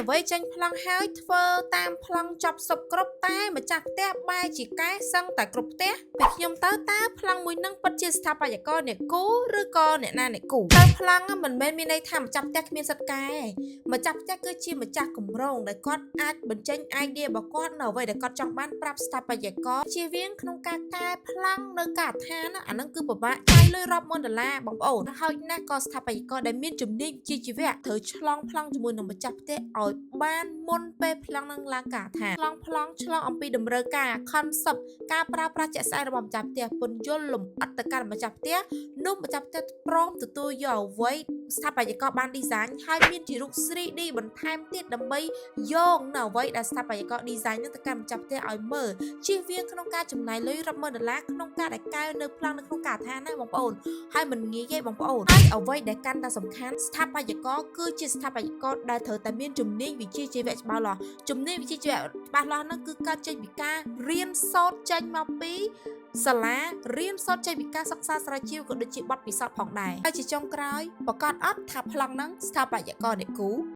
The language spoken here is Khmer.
អ្វីចេញប្លង់ហើយធ្វើតាមប្លង់ចប់សពគ្រប់តែម្ចាស់ផ្ទះបែរជាកែសឹងតែគ្រប់ផ្ទះពីខ្ញុំទៅតើប្លង់មួយនឹងពិតជាស្ថាបត្យករអ្នកគូឬក៏អ្នកណាអ្នកគូតើប្លង់មិនមែនមានន័យថាម្ចាស់ផ្ទះគ្មានសិទ្ធិកែម្ចាស់ផ្ទះគឺជាម្ចាស់គម្រោងដែលគាត់អាចបញ្ចេញ idea របស់គាត់នៅអ្វីដែលគាត់ចង់បានប្រាប់ស្ថាបត្យករជៀសវាងក្នុងការកែប្លង់នៅការដ្ឋានណាអាហ្នឹងគឺពិបាកចាយលុយរាប់ម៉ឺនដុល្លារបងប្អូនហើយណាស់ក៏ស្ថាបត្យករដែលមានជំនាញវិជ្ជាជីវៈត្រូវឆ្លងប្លង់ជាមួយនឹងម្ចាស់ផ្ទះឲ្យបានមុនពេលប្លង់នឹងឡើងការដ្ឋានឆ្លងប្លង់ឆ្លងអំពីតម្រូវការ concept ការប្រើប្រាស់ជាក់ស្ដែងរបស់ម្ចាស់ផ្ទះពន្យល់លម្អិតទៅកាន់ម្ចាស់ផ្ទះនោះម្ចាស់ផ្ទះព្រមទទួលយកអ្វីស្ថាបត្យករបាន design ហើយមានជារូប 3D បន្ថែមទៀតដើម្បីយោងនៅអ្វីដែលស្ថាបត្យករ design នឹងទៅកាន់ម្ចាស់ផ្ទះឲ្យមើលជៀសវាងក្នុងការចំណាយលុយរាប់ម៉ឺនដុល្លារក្នុងការដែលកែនៅប្លង់នៅក្នុងការដ្ឋានណាបងប្អូនហើយមិនងាយទេបងប្អូនហើយអ្វីដែលកាន់តែសំខាន់ស្ថាបត្យករគឺជាស្ថាបត្យករដែលត្រូវតែមានជំនាញវិជ្ជាជីវៈច្បាស់លាស់ជំនាញវិជ្ជាជីវៈច្បាស់លាស់ហ្នឹងគឺកើតចេញពីការរៀនសូត្រចេញមកពីសាលារៀនសូត្រចេញពីការសិក្សាស្រាវជ្រាវក៏ដូចជាបទពិសោធន៍ផងដែរហើយជាចុងក្រោយប្រកាសអត់ថាប្លង់ហ្នឹងស្ថាបត្យករអ្នកគូ